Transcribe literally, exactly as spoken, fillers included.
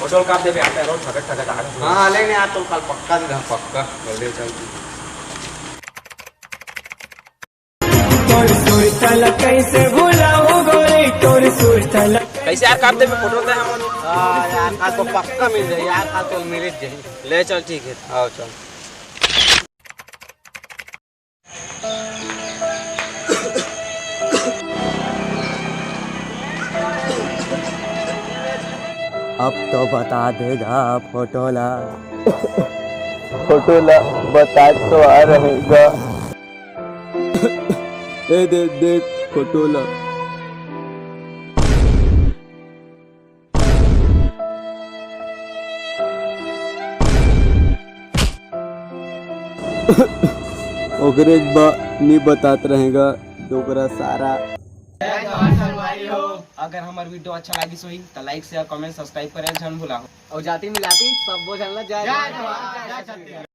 Photo काट देबे, आता है रोज ठगत ठगत आ रहा है। हाँ, लेने आ तो कल पक्का से। पक्का, बोल दे, चल। कैसे यार, काट देबे फोटो ते हम? हाँ यार, आज तो पक्का मिल जाए यार, आज तो मिल ही जाए। ले चल, ठीक है, आओ चल। अब तो बता देगा फोटो ला। फोटो ला बता तो आ रहेगा। ए दे देख फोटो ला। ओकरे बा नी बतात रहेगा डोकरा सारा। जय जोहार संगवारी हो। अगर हमार वीडियो अच्छा लागिस होही त लाइक, शेयर, कमेंट, सब्सक्राइब करे झन भूला हो। और जाति मिलाती सब बोझन ला जय जोहार।